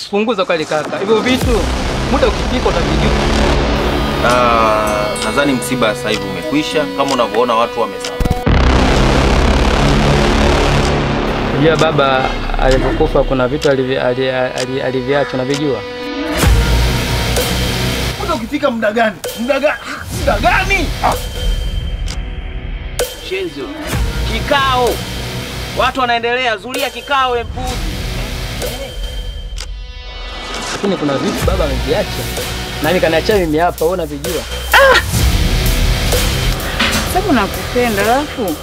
Punguza kali kaka. Hivyo vitu muda ukifika utajijua. Nadhani msiba sasa hivi umekwisha, kama unavyoona watu wamesahau. Unajua baba alipokufa kuna vitu aliviacha unavijua. Muda ukifika muda gani? Muda gani? Muda gani? Shenzo. Kikao. Watu wanaendelea, zulia kikao mpuzi. Lakini kuna vitu baba ameviacha. Na mimi kaniacha mimi hapa, wewe unavijua. Sababu nakupenda alafu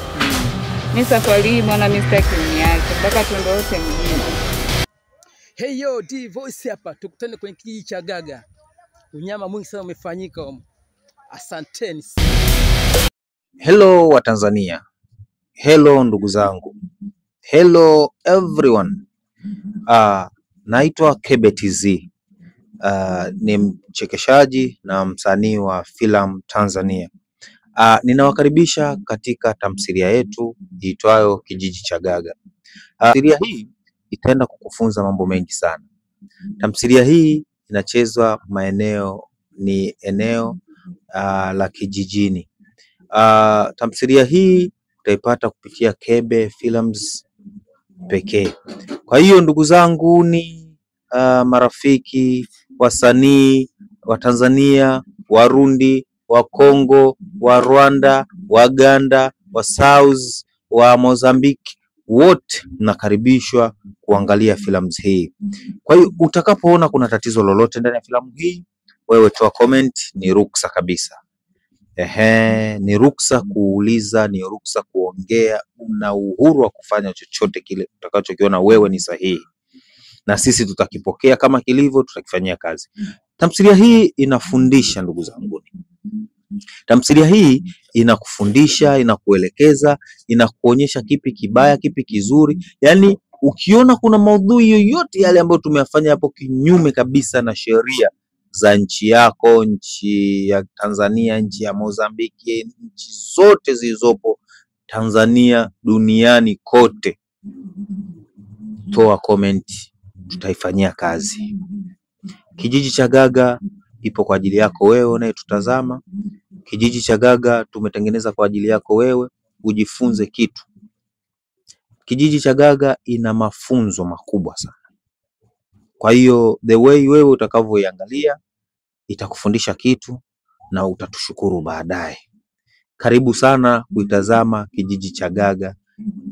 mimi safari hii mwana mimi sitaki uniache mpaka tuende wote mjini. Hey yo, D Voice hapa. Tukutane kwenye kijiji cha Gaga. Unyama mwingi sana umefanyika huko. Asanteni. Hello wa Tanzania. Hello ndugu zangu. Hello everyone. Naitwa Kebe TZ. Ni mchekeshaji na msanii wa filamu Tanzania. Ninawakaribisha katika tamthilia yetu iitwayo Kijiji cha Gaga. Tamthilia hii itaenda kukufunza mambo mengi sana. Tamthilia hii inachezwa maeneo ni eneo la kijijini. Tamthilia hii utaipata kupitia Kebe Films pekee. Kwa hiyo ndugu zangu ni marafiki, wasanii wa Tanzania, Warundi, wa Kongo, wa Rwanda, Waganda, wa South, wa Mozambique, wote mnakaribishwa kuangalia filamu hii. Kwa hiyo utakapoona kuna tatizo lolote ndani ya filamu hii, wewe toa comment, ni ruksa kabisa. Ehe, ni ruksa kuuliza, ni ruksa kuongea, una uhuru wa kufanya chochote kile utakachokiona wewe ni sahihi, na sisi tutakipokea kama kilivyo, tutakifanyia kazi. Tamthilia hii inafundisha ndugu zangu. Tamthilia hii inakufundisha, inakuelekeza, inakuonyesha kipi kibaya, kipi kizuri. Yaani ukiona kuna maudhui yoyote yale ambayo tumeyafanya hapo kinyume kabisa na sheria za nchi yako, nchi ya Tanzania, nchi ya Mozambiki, nchi zote zilizopo Tanzania, duniani kote, toa comment, tutaifanyia kazi. Kijiji cha Gaga ipo kwa ajili yako wewe unayetutazama. Kijiji cha Gaga tumetengeneza kwa ajili yako wewe ujifunze kitu. Kijiji cha Gaga ina mafunzo makubwa sana. Kwa hiyo the way wewe utakavyoiangalia itakufundisha kitu na utatushukuru baadaye. Karibu sana kuitazama Kijiji cha Gaga.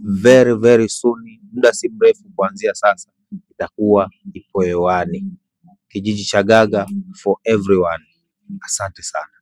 Very very soon, muda si mrefu kuanzia sasa itakuwa ipo hewani. Kijiji cha Gaga for everyone. Asante sana.